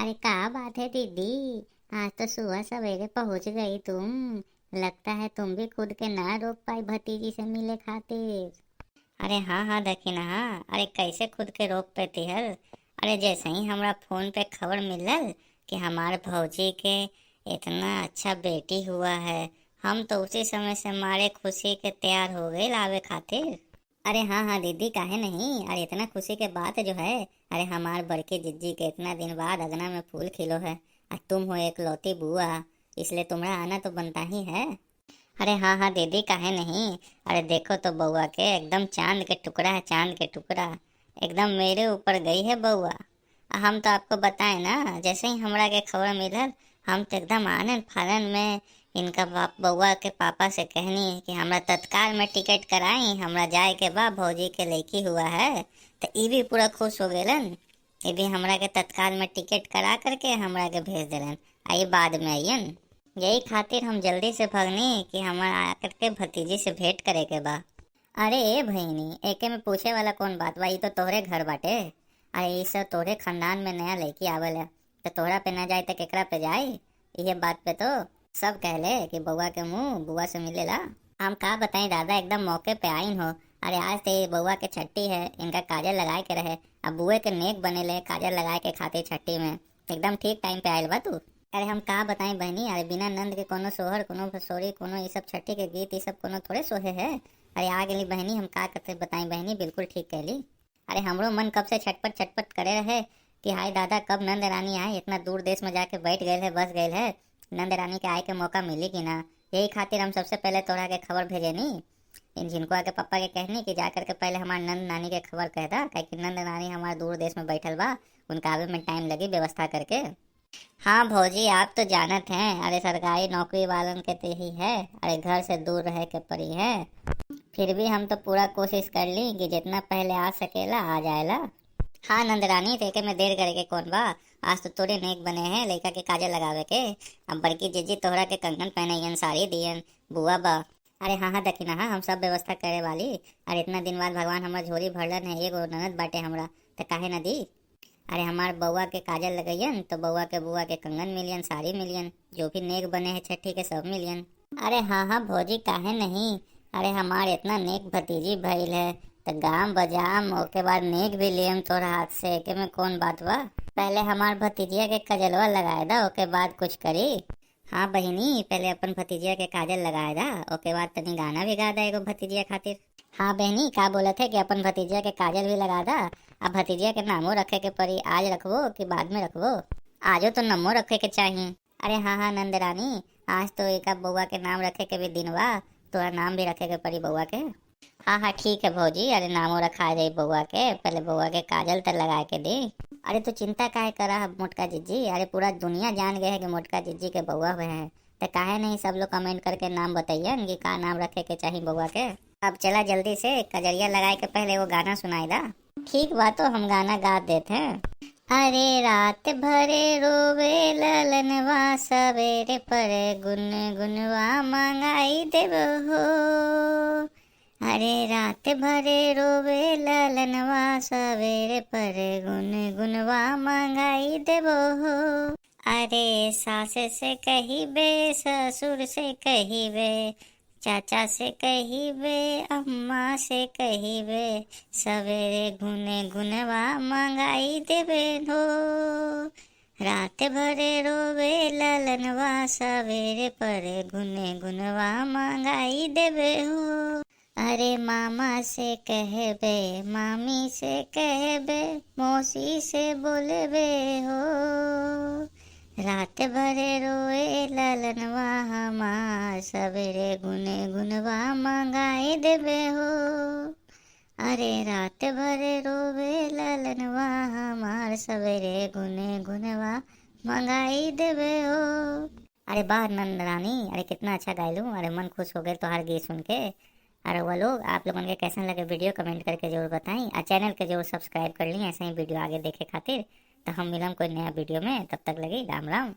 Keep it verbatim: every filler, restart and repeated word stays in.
अरे का बात है दीदी, आज तो सुबह सवेरे पहुँच गई तुम। लगता है तुम भी खुद के ना रोक पाई भतीजी से मिले खातिर। अरे हाँ हाँ दखिनहा, अरे कैसे खुद के रोक पेती हल। अरे जैसे ही हमरा फोन पे खबर मिलल कि हमार भौजी के इतना अच्छा बेटी हुआ है, हम तो उसी समय से मारे खुशी के तैयार हो गए आवे खातिर। अरे हाँ हाँ दीदी, काहे नहीं। अरे इतना खुशी के बात जो है, अरे हमार बड़की जिज्जी के इतना दिन बाद अगना में फूल खिलो है, आ तुम हो एकलौती बुआ, इसलिए तुम्हारा आना तो बनता ही है। अरे हाँ हाँ दीदी, काहे नहीं। अरे देखो तो बउआ के, एकदम चांद के टुकड़ा है, चांद के टुकड़ा, एकदम मेरे ऊपर गई है बउआ। आ हम तो आपको बताए ना, जैसे ही हमरा के खबर मिलल, हम तो एकदम आनन फानन में इनका बाप, बउआ के पापा से कहनी कि हमरा तत्काल में टिकट कराई, हमरा जाए के बा, भौजी के लड़की हुआ है। तो ई भी पूरा खुश हो गेलन, ई भी हमरा के तत्काल में टिकट करा करके हमरा के भेज देलन, आ ई बाद में अइयन। यही खातिर हम जल्दी से भगनी कि हमरा आकर के भतीजी से भेंट करे के बा। अरे ए भईनी, एके में पूछे वाला कौन बात बा, ई तो तोहरे घर बाटे। अरे ई सब तोहरे खानदान में नया लड़की आवल है, तो तोहरा पे ना जाए तो केकरा पे जाए? इहे बात पे तो सब कहले कि बउआ के मुंह बुआ से मिलेला। हम का बताई दादा, एकदम मौके पे आइन हो। अरे आज तो ये बउआ के छट्टी है, इनका काजल लगाए के रहे। अब बुए के नेक बनेले काजल लगाए के खातिर छट्टी में। एकदम ठीक टाइम पे आयल बा तू। अरे हम का बताई बहनी, अरे बिना नंद के कोनो सोहर, कोनो सोरी, कोनो ई सब छट्टी के गीत, ई सब कोनो थोड़े सोहे है। अरे आ गेली बहनी, हम का करते बताई बहनी, बिल्कुल ठीक कहली। अरे हमरो मन कब से छटपट छटपट करे रहे कि हाय दादा, कब नंद रानी आए, इतना दूर देश में जाके बैठ गए है, बस गए है, नंद रानी के आए के मौका मिली कि ना। यही खातिर हम सबसे पहले तोहरा के खबर भेजे नी। इन झिनकुआ के पापा के कहनी कि जा करके पहले हमार नंद नानी के खबर कह दा, काहे कि नंद नानी हमार दूर देश में बैठल बा, उनका आवे में टाइम लगी व्यवस्था करके। हाँ भौजी, आप तो जानत हैं, अरे सरकारी नौकरी वालन के तो यही है, अरे घर से दूर रहे के पड़ी है। फिर भी हम तो पूरा कोशिश कर ली कि जितना पहले आ सकेला आ जाएला। हाँ नंद रानी, तो एके में देर करे के कौन बा, आज तो तोरे नेक बने हैं लइका के काजल लगावे के। अब बड़की जिज्जी तोहरा के कंगन पहनइयन, साड़ी दियन, बुआ बा। अरे हाँ हाँ दखिनहा, हम सब व्यवस्था करे वाली। अरे इतना दिन बाद भगवान हमर झोली भरलन है, एगो ननद बाटे हमरा, त काहे न दी? अरे हमार बउआ के काजल लगइयन तो बउआ के बुआ के कंगन मिलियन, साड़ी मिलियन, जो भी नेक बने है छठी के सब मिलियन। अरे हाँ हाँ भौजी, काहे नहीं। अरे हमार इतना नेक भतीजी भइल है, त गाम बजाम, ओके बाद नेक भी लेम तोर हाथ से, एके में कौन बात बा। पहले हमार भतीजिया के कजलवा लगाए दा, ओके बाद कुछ करी। हाँ बहिनी, पहले अपन भतीजिया के काजल लगाए दा, ओके बाद तनी गाना भी गा दा एगो भतीजिया खातिर। हाँ बहिनी, का बोलत है कि अपन भतीजिया के काजल भी लगा दा, अब भतीजिया के नामो रखे के पड़ी, आज रखबो कि बाद में रखबो? आजो तो नामो रखे के चाही। अरे हाँ हाँ नंद रानी, आज तो एका बउआ के नाम रखे के भी दिन बा, तोरा नाम भी रखे के पड़ी बउआ के। हाँ हाँ ठीक है भौजी, अरे नामो रखा जाई बउआ के, पहले बउआ के काजल त लगा के दी। अरे तू चिंता काहे करा है मोटका जिज्जी, अरे पूरा दुनिया जान गए है कि मोटका जिज्जी के बउआ हुए हैं, त काहे नहीं सब लोग कमेंट करके नाम बताइयन कि का नाम रखे के चाही बउआ के। अब चला जल्दी से कजरिया लगाए के पहले वो गाना सुनाई दा। ठीक बा, तो हम गाना गा देत हैं। अरे रात भरे रोवे ललनवा, सवेरे पर गुन गुनवा मंगाई देब हो। अरे रात भरे रोवे ललनवा, सवेरे पर गुन गुनवा मंगाई देब हो। अरे सास से कहिबे, ससुर से कहिबे, चाचा से कहिबे, अम्मा से कहिबे, सवेरे गुने गुनवा मंगाई देबे हो। रात भरे रोवे ललनवा, सवेरे पर गुने गुनवा मंगाई देबे हो। अरे मामा से कहबे, मामी से कहबे, मौसी से बोलबे हो। रात भरे रोए ललनवा हमार, सवेरे गुने गुनवा मंगाई देबे हो। अरे रात भरे रोवे ललनवा हमार, सवेरे गुने गुनवा मंगाई देबे हो। अरे वाह नंद रानी, अरे कितना अच्छा गायलू, अरे मन खुश हो गए तोहार गीत सुन के। अरे वो लोग, आप लोगन के कैसन लगे वीडियो कमेंट करके जरूर बताई, आ चैनल के जरूर सब्सक्राइब कर ली ऐसे ही वीडियो आगे देखे खातिर। तो हम मिलम कोई नया वीडियो में, तब तक लगी राम राम।